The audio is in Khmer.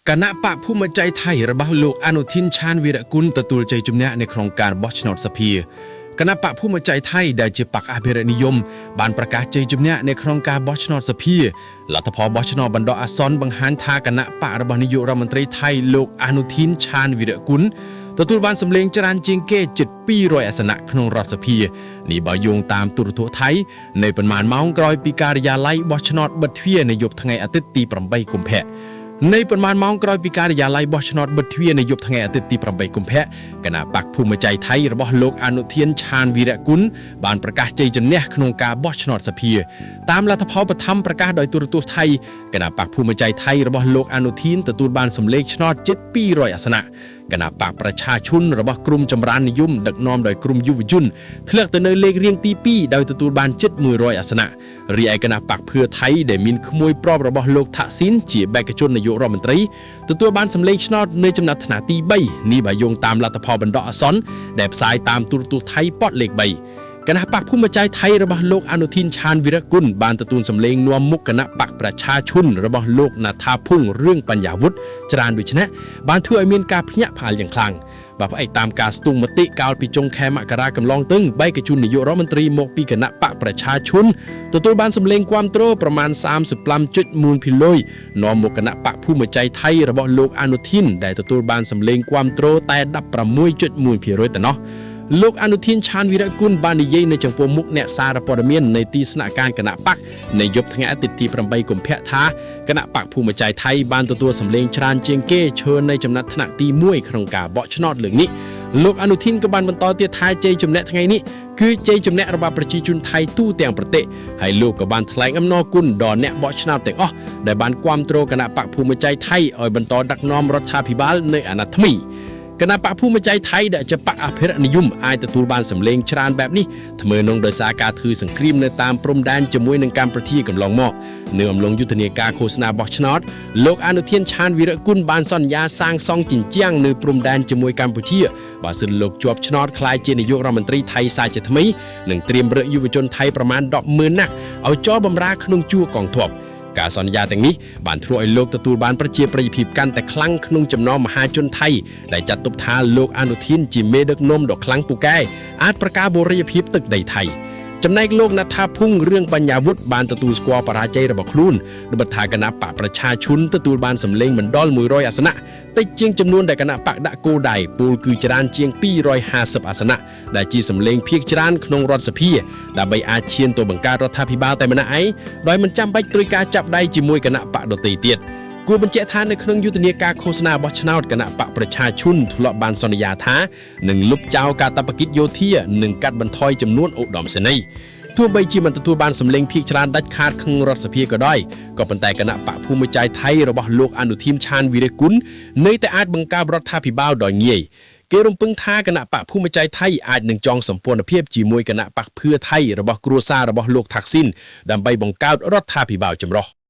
គណបក្សភូមិចៃថៃរបស់លោកអនុធីនឆានវីរគុណទទួលជ័យជំនះនៅក្នុងការបោះឆ្នោតសភាគណបក្សភូមិចៃថៃដែលជាបក្សអភិរក្សនិយមបានប្រកាសជ័យជំនះនៅក្នុងការបោះឆ្នោតសភាលទ្ធផលបោះឆ្នោតបណ្ដោះអាសន្នបង្ហាញថាគណបក្សរបស់នាយករដ្ឋមន្ត្រីថៃលោកអនុធីនឆានវីរគុណទទួលបានសម្លេងច្រើនជាងគេជិត200អាសនៈក្នុងរដ្ឋសភានេះបើយោងតាមទូរទស្សន៍ថៃនៅប៉ុន្មានម៉ោងក្រោយពីការិយាល័យបោះឆ្នោតបិទទ្វារនៅយប់ថ្ងៃអាទិត្យទី8កុម្ភៈ នៃប៉ុន្មានម៉ោងក្រោយពីការិយាល័យបោះឆ្នោតបិទទ្វារនៅយប់ថ្ងៃអាទិត្យទី8កុម្ភៈគណបក្សភូមិចៃថៃរបស់លោកអនុធានឆានវីរគុណបានប្រកាសជ័យជំនះក្នុងការបោះឆ្នោតសភាតាមលទ្ធផលបឋមប្រកាសដោយទូរទស្សន៍ថៃគណបក្សភូមិចៃថៃរបស់លោកអនុធានទទួលបានសម្លេងឆ្នោតជិត200អាសនៈគណបក្សប្រជាជនរបស់ក្រុមចម្រើននិយមដឹកនាំដោយក្រុមយុវជនធ្លាក់ទៅនៅលេខរៀងទី2ដោយទទួលបានជិត100អាសនៈរីឯគណបក្សភឿថៃដែលមានក្មួយប្របរបស់លោកថាក់ស៊ីនជាបេក្ខជននាយករដ្ឋមន្ត្រីទទួលបានសម្លេងឆ្នោតនៅចំណាត់ថ្នាក់ទី3នេះបើយោងតាមលទ្ធផលបណ្ដោះអាសន្នដែលផ្សាយតាមទូរទស្សន៍ថៃប៉ុតលេខ3គណបក្សភូមិចៃថៃរបស់លោកអនុធីនឆានវីរគុណបានទទួលសម្លេងនាំមុខគណបក្សប្រជាជនរបស់លោកណាថាភុងរឿងបញ្ញាវុធច្រើនដូចនេះបានធ្វើឲ្យមានការភ្ញាក់ផ្អើលយ៉ាងខ្លាំងបាទផ្អែកតាមការស្ទង់មតិកាលពីចុងខែមករាកន្លងទៅបេក្ខជននាយករដ្ឋមន្ត្រីមកពីគណបក្សប្រជាជនទទួលបានសម្លេងគាំទ្រប្រមាណ35.1%នាំមកគណបក្សភូមិចៃថៃរបស់លោកអនុធីនដែលទទួលបានសម្លេងគាំទ្រតែ16.1%តែណោះលោកអនុធានឆានវីរគុណបាននិយាយនៅចំពោះមុខអ្នកសារព័ត៌មាននៃទីស្នាក់ការគណបក្សនៅយប់ថ្ងៃអាទិត្យទី8កុម្ភៈថាគណបក្សភូមិចៃថៃបានទទួលសម្លេងច្រើនជាងគេឈរនៅចំណាត់ថ្នាក់ទី1ក្នុងការបោះឆ្នោតលើកនេះលោកអនុធានក៏បានបន្តទៀតថាជ័យជំនះថ្ងៃនេះគឺជ័យជំនះរបស់ប្រជាជនថៃទូទាំងប្រទេសហើយលោកក៏បានថ្លែងអំណរគុណដល់អ្នកបោះឆ្នោតទាំងអស់ដែលបានគាំទ្រគណបក្សភូមិចៃថៃឲ្យបន្តដឹកនាំរដ្ឋាភិបាលនៅអាណត្តិថ្មីគណបក្សភូមិចៃថៃដែលជាបក្សអភិរក្សនិយមអាចទទួលបានសម្លេងច្រើនបែបនេះធ្វើនងដោយសារការធ្វើសង្គ្រាមនៅតាមព្រំដែនជាមួយនឹងកម្ពុជាកន្លងមកនៅអំឡុងយុទ្ធនាការឃោសនាបោះឆ្នោតលោកអនុធានឆានវីរគុណបានសន្យាសាងសង់ជញ្ជាំងនៅព្រំដែនជាមួយកម្ពុជាបើសិនលោកជាប់ឆ្នោតក្លាយជានាយករដ្ឋមន្ត្រីថៃសាជាថ្មីនិងត្រៀមរើសយុវជនថៃប្រមាណ100000នាក់ឲ្យចូលបម្រើក្នុងជួរកងទ័ពការសន្យាទាំងនេះបានធ្វើឲ្យលោកទទួលបានប្រជាប្រិយភាពកាន់តែខ្លាំងក្នុងចំណោមមហាជនថៃដែលចាត់ទុកថាលោកអនុធានជាមេដឹកនាំដ៏ខ្លាំងពូកែអាចប្រកាសបុរីភាពទឹកដីថៃចំណែកលោកណាថាភុងរឿងបញ្ញាវុធបានទទួលស្គាល់បរាជ័យរបស់ខ្លួនដោយបថាគណបក្សប្រជាជនទទួលបានសម្លេងមិនដល់100អាសនៈតិចជាងចំនួនដែលគណបក្សដាក់គោលដៅពូលគឺច្រើនជាង250អាសនៈដែលជាសម្លេងភាគច្រើនក្នុងរដ្ឋសភាដើម្បីអាចឈានទៅបង្កើតរដ្ឋាភិបាលតែម្នាក់ឯងដោយមិនចាំបាច់ត្រូវការចាប់ដៃជាមួយគណបក្សដទៃទៀតគួរបញ្ជាក់ថានៅក្នុងយុទ្ធនាការឃោសនាបោះឆ្នោតគណបក្សប្រជាជនធ្លាប់បានសន្យាថានឹងលុបចោលការតបកិច្ចយោធានិងកាត់បន្ថយចំនួនឧត្តមសេនីយ៍ទោះបីជាមិនទទួលបានសម្លេងភាគច្រើនដាច់ខាតក្នុងរដ្ឋសភាក៏ដោយក៏ប៉ុន្តែគណបក្សភូមិចៃថៃរបស់លោកអនុធីនឆានវីរគុណនៅតែអាចបង្កើតរដ្ឋាភិបាលដោយងាយគេរំពឹងថាគណបក្សភូមិចៃថៃអាចនឹងចងសម្ព័ន្ធភាពជាមួយគណបក្សភឿថៃរបស់គ្រួសាររបស់លោកថាក់ស៊ីនដើម្បីបង្កើតរដ្ឋាភិបាលចម្រុះ។